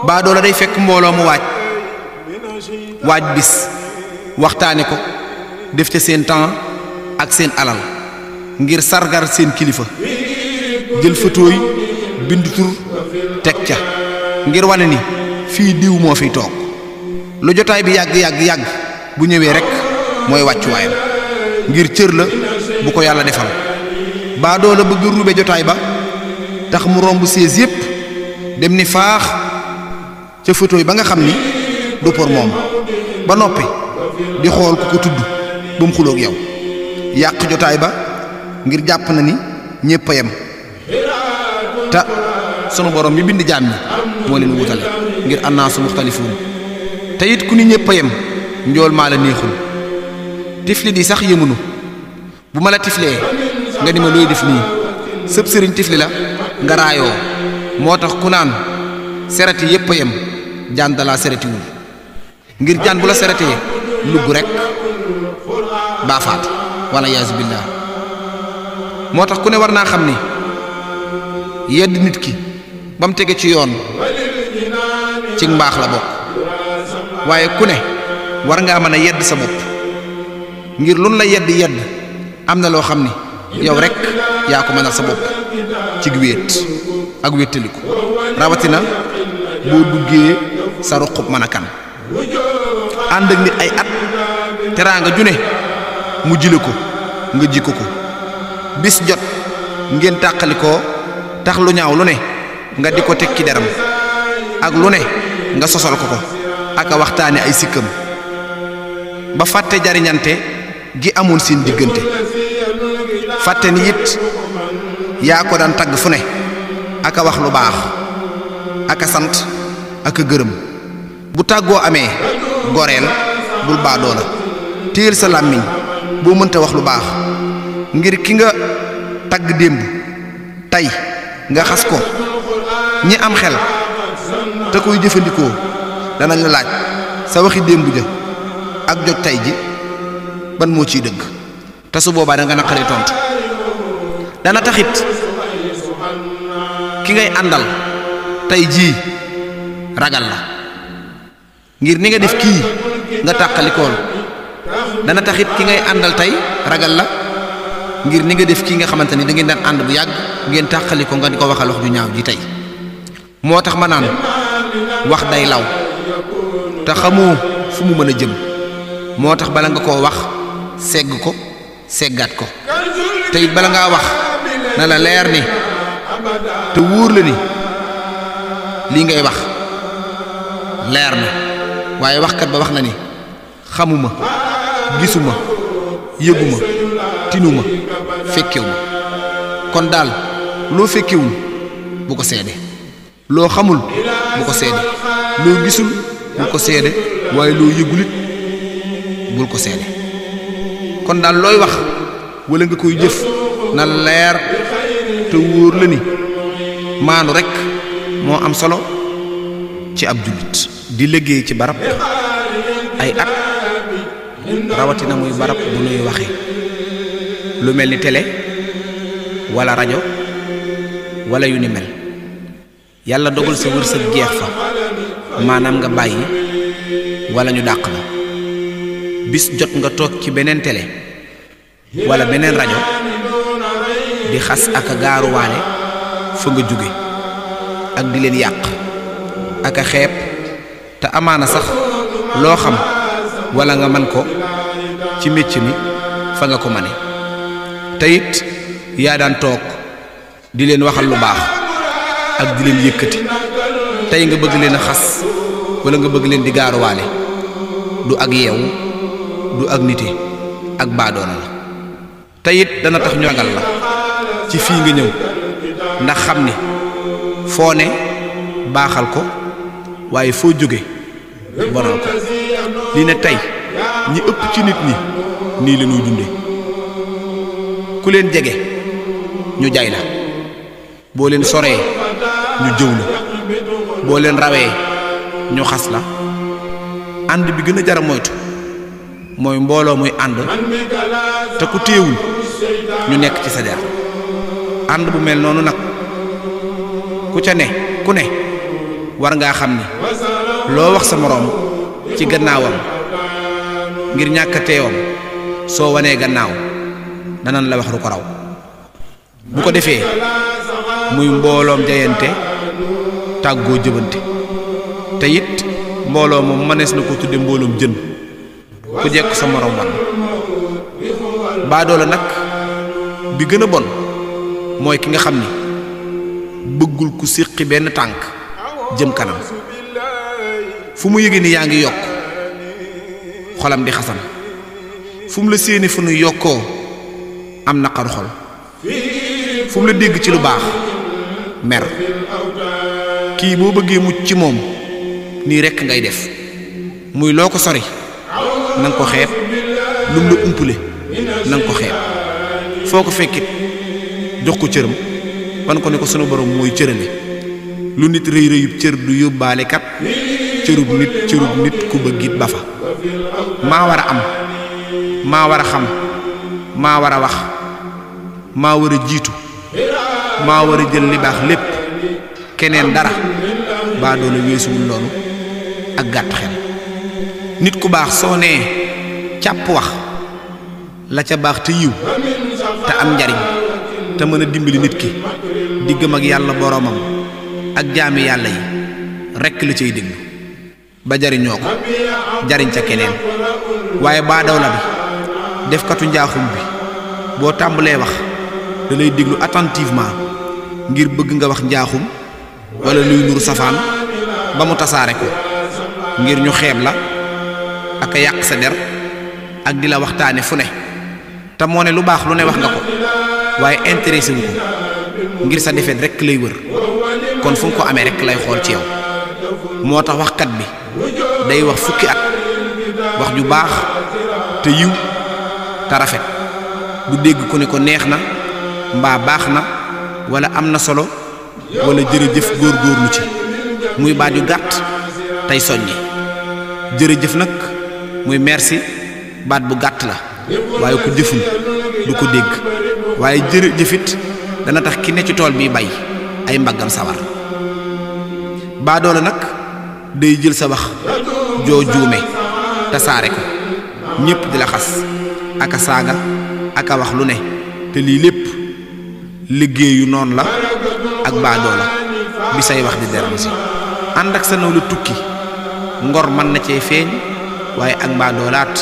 baadoola day fekk mbooloo mu waaj bis waxtaane ko def ca seen temps ak seen alal ngir sargar seen kilifa jël photo yi bind tur teg ca ngir wane ni fii diw moo fiy toog lu jotaay bi yàgg bu ñëwee rek mooy wàccuwaayam ngir cër la bu ko yàlla defal baadoola bëgg ruube jotaay ba tax mu romb sées yépp dem ni faax ca photo yi ba nga xam ni du pour moom ba noppi di xool ku ko tudd ba mu xuloog yow yàq jotaay ba ngir jàpp na ni ñépp a yem te sunu borom mi bind jaam ñi moo leen wutale ngir annaasu muxtalifuun te it ku ni ñépp a yem njool maa la neexul tifli di sax yëmunu bu ma la tiflee nga ni ma looy def nii sëb sëriñ tifli la nga raayoo moo tax ku naan sereti yépp a yem jaan dalaa seretiwul ngir jaan bu la seretee lugg rek baa faatu wala yaasu billaah moo tax ku ne war naa xam ni yedd nit ki ba mu tege ci yoon ci mbaax la bokk waaye ku ne war ngaa mën a yedd sa bopp ngir lun la yedd am na loo xam ni yow rek yaa ko mënal sa bopp ci wéet ak wéttaliku rawatina boo duggee sa ruqub mën a kan ànd ak nit ay at teraanga june mu jile ko nga jikko ko bis jot ngeen tàqalikoo tax lu ñaaw lu ne nga di ko teg ci deram ak lu ne nga sosal ko ak a waxtaane ay sikkam ba fàtte jariñante gi amoon seen diggante fàtte ni it yaa ko daan tagg fu ne ak a wax lu baax ak a sant ak a gërëm bu tàggoo amee goreel bul baadoo la téyel sa làmmiñ boo mënta wax lu baax ngir ki nga tagg démb tey nga xas ko ñi am xel te koy jëfandikoo danañ la laaj sa waxi démb ja ak jot tey ji ban moo ciy dëgg te su boobaa da nga naqaree tontu dana taxit ki ngay àndal tey jii ragal la ngir ni nga def kii nga tàqalikool dana taxit ki ngay àndal tey ragal la ngir ni nga def kii nga xamante ni da ngeen daan ànd bu yàgg ngeen tàqaliko nga di ko waxal wax ju ñaaw ji tey moo tax ma naan wax day law te xamoo fu mu mën a jëm moo tax bala nga koo wax segg ko seggaat ko te it bala ngaa wax na la leer ni te wóor la ni lii ngay wax leer na waaye waxkat ba wax na ni xamuma gisuma yëguma tinuma fekkewuma kon daal loo fekkewul bu ko seede loo xamul bu ko seede loo gisul bul ko seede waaye loo yëgulit bul ko seede kon daal looy wax wala nga koy jëf na leer te wóor la ni maanu rekk moo am solo ci ab jullit di liggéey ci barab ay at rawatina muy barab bu nuy waxe lu mel ni télé wala rajo wala yu ni mel yàlla dogal sa wërsëg jeex fa maanaam nga bàyyi wala ñu dàq la bis jot nga toog ci beneen télé wala beneen rajo di xas ak a gaaruwaale fa nga jóge ak di leen yàq ak a xeeb te amaana sax loo xam wala nga man ko ci mécc mi fa nga ko mane te it yaa daan toog di leen waxal lu baax ak di leen yëkkati tey nga bëgg leen a xas wala nga bëgg leen di gaaruwaale du ak yeewu du ak nite ak baadoona la te it dana tax ñu ragal la ci fii nga ñëw ndax xam ni foo ne baaxal ko waaye foo jóge bonal ko lii ne tey ñi ëpp ci nit ñi nii la ñuy dunde ku leen jege ñu jaay la boo leen soree ñu jëw la boo leen rawee ñu xas la ànd bi gën a jara moytu mooy mbooloo muy ànd te ku téewul ñu nekk ci sa der ànd bu mel noonu nag ku ca ne ku ne war ngaa xam ni loo wax sa moroom ci gannaawam ngir ñàkk a teewam soo wanee gannaaw danan la wax lu ko raw bu ko defee muy mbooloom jayante tàggoo jëbante te it mbooloo moom mënees na ko tudde mbooloom jën ku jekk sa moroom wan baadoola nag bi gën a bon mooy ki nga xam ni bëggul ku séqi benn tànk jëm kanam fu mu yëge ni yaa ngi yokk xolam di xasan fu mu la séeni fu nu yokkoo am naqaru xol fu mu la dégg ci lu baax mer kii boo bëggee mucc ci moom nii rekk ngay def muy loo ko sori nanga ko xeeb lu mu la umpule nanga ko xeeb foo ko fekkit jox ko cëram wan ko ne ko sunu borom mooy cërale lu nit rëy rëyub cër du yóbbaale kat cërub nit ku bëggit ba fa maa war a am maa war a xam maa war a wax maa war a jiitu maa war a jël li baax lépp keneen dara baa doona weesuwul loolu ak gàtt xel nit ku baax soo nee càpp wax la ca baax te yiw te am njariñ te mën a dimbali nit ki diggam ak yàlla boroomam ak jaami yàlla yi rekk la cay déglu ba jariñoo ko jariñ ca keneen waaye baadawla bi defkatu njaaxum bi boo tàmbalee wax da lay déglu attentivement ngir bëgg nga wax njaaxum wala luy nuru safaan ba mu tasaare ko ngir ñu xeeb la ak a yàq sa der ak di la waxtaane fu ne te moo ne lu baax lu ne wax nga ko waaye intéressé wu ko ngir sa defet rekk lay wër kon fu mu ko amee rekk lay xool ci yow moo tax waxkat bi day wax fukki at wax ju baax te yiw te rafet du dégg ku ne ko neex na mbaa baax na wala am na solo wala jërëjëf góorgóorlu ci muy baat yu gàtt tey soññi jërëjëf nag muy merci baat bu gàtt la waaye ku jëful du ko dégg waaye jërëjëfit dana tax ki ne ci tool bi bay ay mbaggam sawar baadoola nag day jël sa wax joo juume tasaare ko ñépp di la xas aka saaga aka wax lu ne te lii lépp liggéeyu noonu la ak baadoola bi say wax di deram si ànd ak sa naw la tukki ngor mën na cee feeñ waaye ak baadoolaat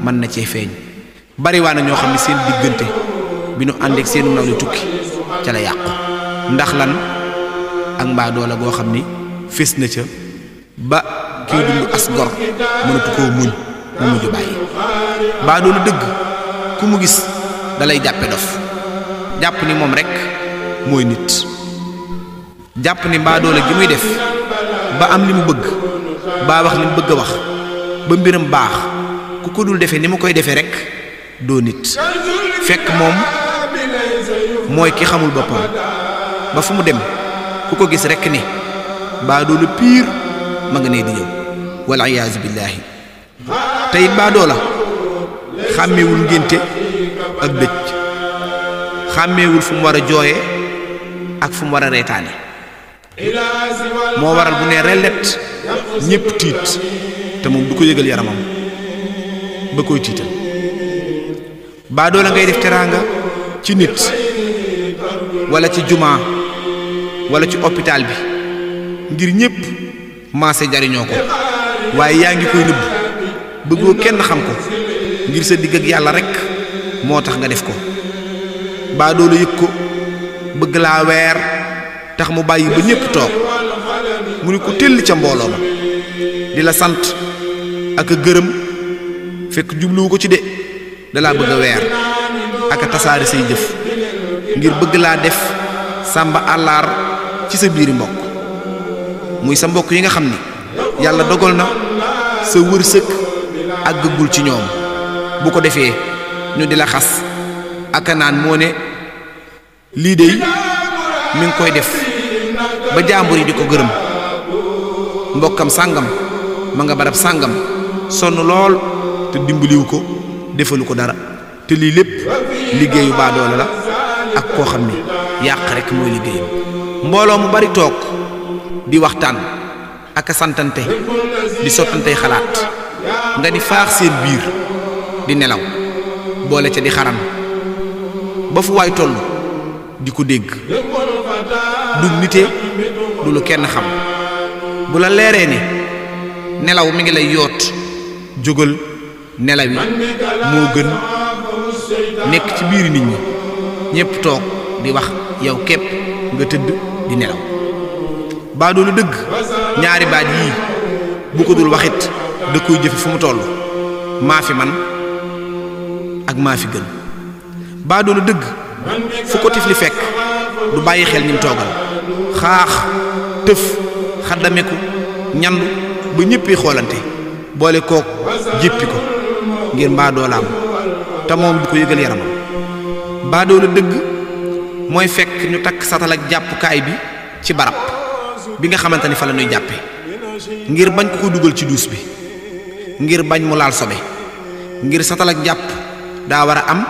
mën na cee feeñ bari waa na ñoo xam ne seen diggante bi nu ànd ak seenu naw la tukki ca la yàqu ndax lan ak baadoola goo xam ni fés na ca ba kiy dund as gor mënatu koo muñ mu mujj bàyyi baadoola dëgg ku mu gis dalay jàppe dof jàpp ni moom rekk mooy nit jàpp ni baadoola gi muy def ba am li mu bëgg baa wax li mu bëgg a wax ba mbiram baax ku ko dul defee ni mu koy defee rekk doo nit fekk moom mooy ki xamul boppam ba fu mu dem ku ko gis rekk ni baadoola piir ma nga nee di ñëw wal iyaazu billaahi te it baadoola xàmmewul ngénte ak dëj xàmmewul fu mu war a jooye ak fu mu war a reetaane moo waral bu nee rellet ñépp tiit te moom du ko yëgal yaramam ba koy tiital baadoola ngay def teraanga ci nit wala ci jumaa wala ci hôpital bi ngir ñépp maase jariñoo ko waaye yaa ngi koy nëbb bëggoo kenn xam ko ngir sa digg ak yàlla rekk moo tax nga def ko baadoola yëg ko bëgg laa weer tax mu bàyyi ba ñépp toog mu ni ko tëll ca mbooloo ma di la sant ak a gërëm fekk jubluwu ko ci de dalaa bëgg a weer ak a tasaare say jëf ngir bëgg laa def sàmba àllaar ci sa biiri mbokk muy sa mbokk yi nga xam ni yàlla dogal na sa wërsëg àggagul ci ñoom bu ko defee ñu di la xas ak a naan moo ne lii dey mi ngi koy def ba jaambur yi di ko gërëm mbokkam sàngam ma nga barab sàngam sonn lool te dimbaliwu ko defalu ko dara te lii lépp liggéeyu baadoola la ak koo xam ni yàq rekk mooy liggéeyam mbooloo mu bari toog di waxtaan ak santante di sottantey xalaat nga di faax seen biir di nelaw boole ca di xaran ba fu waay toll di ko dégg du nite du lu kenn xam bu la leeree ni nelaw mi ngi lay yoot jógal nelawi moo gën nekk ci biir nit ñi ñépp toog di wax yow képp nga tëdd di nelaw baadoolu dëgg ñaari baat yii bu ko dul waxit da koy jëfe fu mu toll maa fi man ak maa fi gën baadoolu dëgg fu ko tifli fekk du bàyyi xel ñim toogal xaax tëf xaddameku ñandu ba ñëppi xoolante boole kook jéppi ko ngir mbaadoolaam te moom du ko yëgal yaramam baadoola dëgg mooy fekk ñu takk satal ak jàppukaay bi ci barab bi nga xamante ni fa la ñuy jàppe ngir bañ ko dugal ci duus bi ngir bañ mu laal sobe ngir satal ak jàpp daa war a am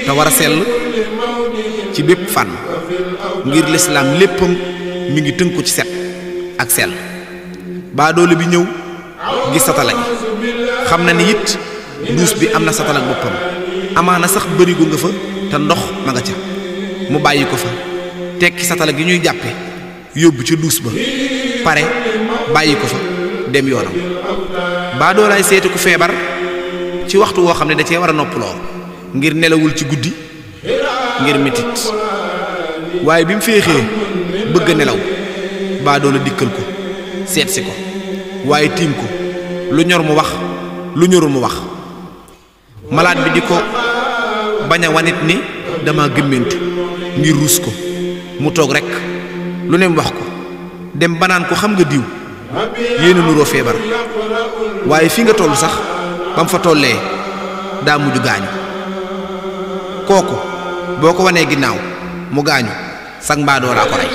te war a sell ci bépp fànn ngir lislaam léppam mi ngi tënku ci set ak sell baadoole bi ñëw gis satala gi xam na ni it duus bi am na satala ak boppam amaana sax bërigo nga fa te ndox ma nga ca mu bàyyi ko fa tekki satala gi ñuy jàppe yóbbu ca duus ba pare bàyyi ko fa dem yoonam baadoolaay seeti ku feebar ci waxtu woo xam ne da cee war a noppaloo ngir nelawul ci guddi ngir metit waaye bi mu féexee bëgg a nelaw baadoola dikkal ko seet si ko waaye tiim ko lu ñor mu wax lu ñorul mu wax malaat bi di ko bañ a wanit ni dama gëmmentu ngir rus ko mu toog rekk lu ne mu wax ko dem banaan ko xam nga diw yéena nuroo feebar waaye fi nga toll sax ba mu fa tollee daa mujj gaañu kooku boo ko wanee ginnaaw mu gaañu sag mbaadoo laa ko rey